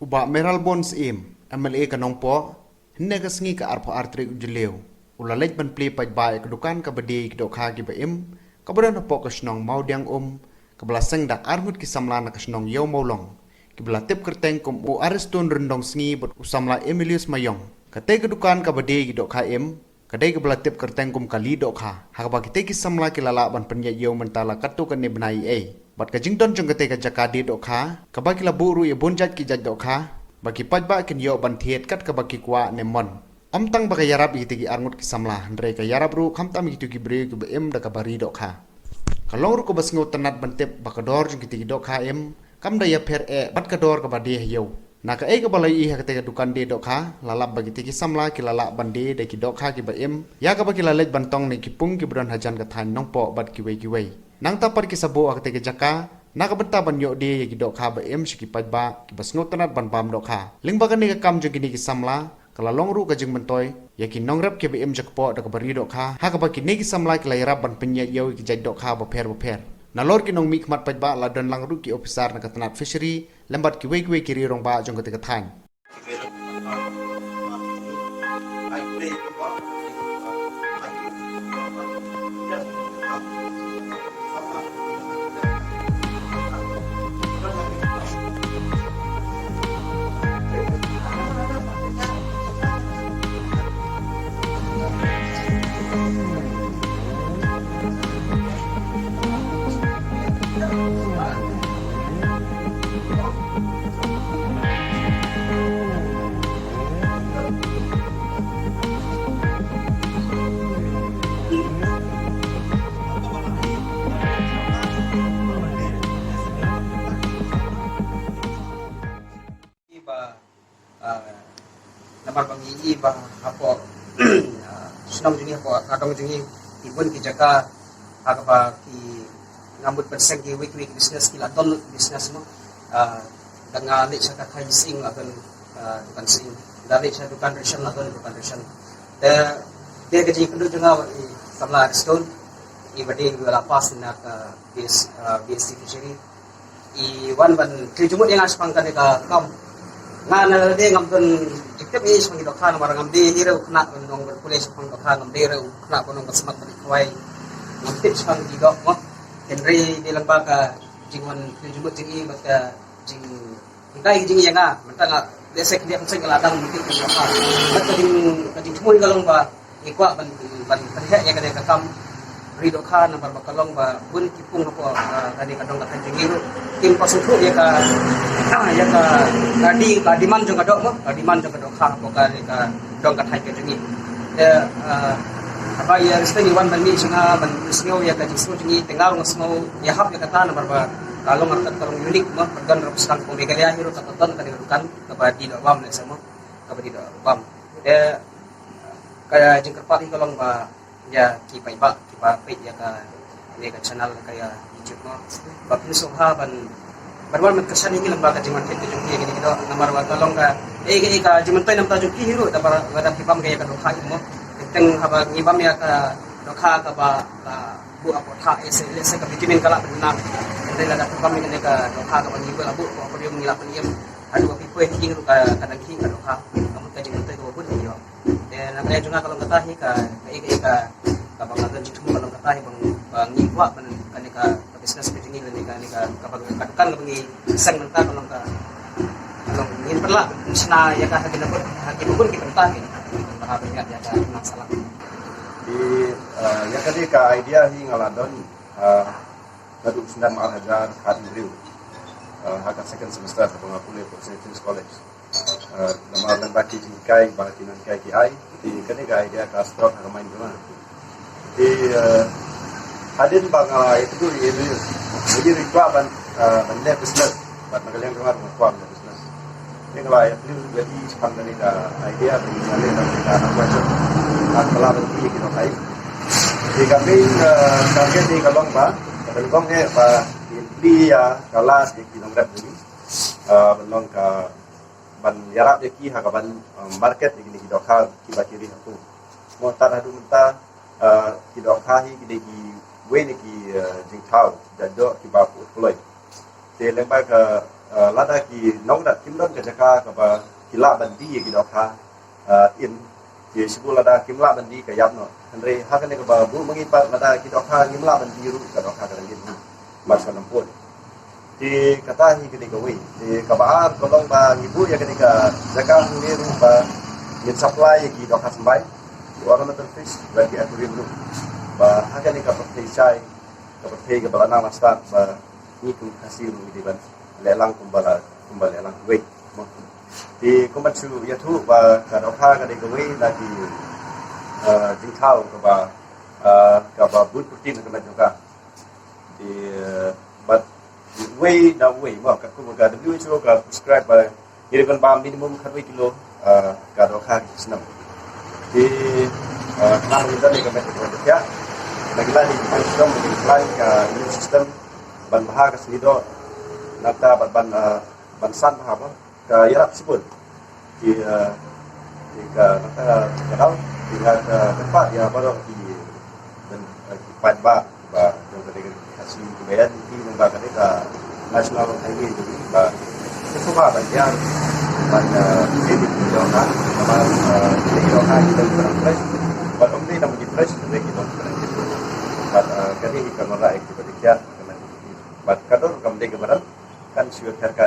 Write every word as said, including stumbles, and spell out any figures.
Bah Mayralborn Syiem, M L A ka Nongpoh, hynne ka sngi ka arphew ar tarik u Jylliew, u la leit ban plie paidbah ïa ka dukan kaba die ïa ki dohkha kiba im, kaba don hapoh ka shnong Mawdiang Um, kaba la seng da arngut ki samla na ka shnong Ïew Mawlong, kiba la tip kyrteng kum u Ariston Ryndongsngi bad u samla Emilius Mayong. Katei ka dukan kaba die ïa ki dohkha im, ka dei kaba la tip kyrteng kum ka Li Dohkha, ha kaba kitei ki samla ki la lah ban pynïaid ïew mynta la katto katne bnai ei. Bad ka jingdon jong katei ka jaka die dohkha, kaba ki la buh ruh ïa bun jait ki jait dohkha, ba ki paidbah kin ïoh ban thied kat kaba ki kwah ne mon. Ym tang ba ka ïarap ïa kitei ki arngut ki samla, hynrei ka ïarap ruh khamtam ïa kitei ki briew kiba im da kaba ri dohkha. Ka long ruh kaba sngewtynnat ban tip ba ka dor jong kitei ki dohkha im, kam da ïapher eh bad ka dor kaba die ha ïew. Na kaei kaba la ïohi ha katei ka dukan die dohkha, la lap ba kitei ki samla ki la lah ban die da ki dohkha kiba im, ïa kaba ki la leit ban tong na ki pung kiba don hajan ka thaiñ Nongpoh bad kiwei kiwei. Nangta pat ki sa buh ha katei ka jaka na ka bynta ban ïoh die ïa ki dohkha ba im sha ki paidbah kiba sngewtynnat ban bam dohkha. Lyngba kane ka kam jong kine ki samla, ka la long ruh ka jingmyntoi ïa ki nongrep kiba im jakpoh da kaba ri dohkha, ha kaba kine ki samla ki la ïarap ban pynïaid ïew ïa ki jait dohkha bapher bapher. Nalor ki nongmihkhmat paidbah la don lang ruh ki ophisar na ka tnat Fishery lem bad kiwei kiwei ki rangbah jong katei ka thaiñ. Ba, ah, namar ba ngi i ba hapoh, ah, shnong jong ngi, hapoh ka dong jong ngi, ki bun ki jaka ha kaba ki ngam mut ban seng ki wei ki wei ki business, ki la don business mo. Ah, da nga leit sha ka thaiñ Sying la don, ah, dukan Sying. Da leit sha dukan ration la don dukan ration. Te te ka jingkynduh jong nga, i samla Ariston, i ba dei ba la pass na ka B S, ah, B S C Fishery. I wan ban kylli jingmut ïa nga shaphang kane ka kam. Nga na lade ngam don jingtip ei shaphang ki dohkha namar ngam dei hi ruh u khynnah ban nong ban pule shaphang dohkha, ngam dei ruh u khynnah ban nong ban smat ban khawai. Ngam tip shaphang ki doh mo. Hynrei dei lang ba ka jingwan kylli jingmut jong i bad ka jinghikai ka jong i ïa nga. Mynta nga lehse khyndiat khyndiat nga la dang tip ki dohkha. Bad ka jing, ka jingthmu ka long ba ngi kwah ban, ban pynheh ïa kane ka kam ri dohkha namar ba ka long ba bun ki pung hapoh, ah, kane ka dong ka thaiñ jong ngi ruh kim pat sngewthuh ïa ka, ïa ka, ka di, ka demand jong ka doh mo, ka demand jong ka dohkha hapoh kane ka dong ka thaiñ ka jong ngi. Te, ah, haba ïa Ariston i wan ban mih sha nga ban sngew ïa ka jingsngew jong ngi, te nga ruh nga sngew ïahap ïa kata namar ba ka long artat, ka long unique mo, ka don ruh sdang hapoh Meghalaya hi ruh kata don kane ka dukan kaba die doh bam lehse mo, kaba die doh bam. Te ka jingkyrpad hi ka long ba ïa ki paidbah kiba peit ïa kane ka channel ka ïa YouTube mo, ba phin sngewbha ban, ban wan ban kyrshan ïa ngi lyngba ka jingwan peit ka jong ki ïa kine ki doh namar ba ka long ka, eh, ka, eh, ka jingmyntoi na bynta jong ki hi ruh da ba, ba da ki bam ka ïa ka dohkha hi mo. Teng haba ngi bam ïa ka dohkha kaba la buh hapoh thah, eh, se, lehse ka vitamin ka lah ban nang. Hynrei lada ki bam ïa kane ka dohkha kaba ngi buh, la buh hapoh aquarium, ngi lah ban im. Haduh ba phi poi phi ïeng ruh ka, ka dang khih ka dohkha. Ka mut ka jingmyntoi kaba bun ïa ngi. Te na ka liang jong nga ka long kata hi ka, ka, ka, ka, kaba nga don jingthmu ka long kata hi ba, ba ngi kwah ban kane ka, ka business ka jong ngi lane kane ka, kaba, ka dukan kaba ngi seng mynta ka long ka, ka long ngin pynlah shna ïa ka ha kine bun, ha kine bun ki bynta hi. Ba ha ban ïa ka nang sala. Te, eh, ïa kane ka idea hi nga la don, eh, naduh u snem ar hajar khathynriew. Eh, ha ka second semester haba nga pule hapoh Saint James College. Eh, namar lyngba ki jinghikai ba ki nonghikai ki ai, te kane ka idea ka sprout ha ka mind jong nga. Te, eh, hadien ba nga ïathuh ïa u, u ïa kwah ban, eh, ban leh business, bad na ka liang jong nga ruh nga kwah ban leh business. Te nga la ïathuh ïa u shaphang kane ka idea ba ngi leh kane ka aquaculture. Bad nga la ban ïa ki nonghikai. Te ka main, eh, target jong ngi ka long ba, ka ban long hi ba ngi plie ïa ka lad ïa ki nongrep jong ngi. Eh, ban long ka ban ïarap ïa ki ha ka ban, eh, market ïa kine ki dohkha kiba ki rih ha pung. Mo tad haduh mynta, eh, ki dohkha hi ki dei kiwei na ki, eh, jingthaw jait doh kiba pud kloi. Te lyngba ka, lada ki nongdat kim don ka jaka kaba ki lah ban die ïa ki dohkha in, ki shu lada kim lah ban die ka ïap noh. Hynrei ha kane kaba buh ma ngi pat, lada ki dohkha ngim lah ban die ruh, ka dohkha ka dang die ruh. Mar sha nang pun. Te kata hi kane kawei. Te kaba ar ka long ba ngi buh ïa kane ka jaka hangne ruh ba ngin supply ïa ki dohkha symbai, ki ornamental fish, bad ki aquarium ruh. Ba ha kane ka pyrthei shai, ka pyrthei kaba la nang la stad, ba ngi kum Khasi ruh ngi dei ban leh lang kumba la, kumba leh lang kiwei. Te kumba shu ïathuh ba ka dohkha ka dei kawei na ki jingthaw kaba, kaba bun protein ha ka met jong ka. Te bad wei na wei, mo, katkum ka W H O ka prescribe ba ngi dei ban bam minimum khatwei kilo ka dohkha ha ka snem. Te khnang ba ngin don ïa ka met ka jong ka, ngi la dei ban sdom, ban khlaiñ ka immune system ban bha ka sngi doh, nangta bad ban, ban san bha ba ka ïarap shibun. Te, te ka, nangta ka daw, te nga kyrpad ïa baroh ki, ki paidbah ba jong kane ka Khasi ki bayan ki, namar ba kane ka National Highway jong ngi ba ka shuwa ban ïar ban, eh, edit jong ka, namar, eh, kane jong ka ki dang fresh, bad ym dei na ki fresh, kane ki dang fresh. Bad, eh, kane hi ka nora ek ki ba dei kiar, kane ki, bad ka dor kam dei ka badan, kan shu ka ka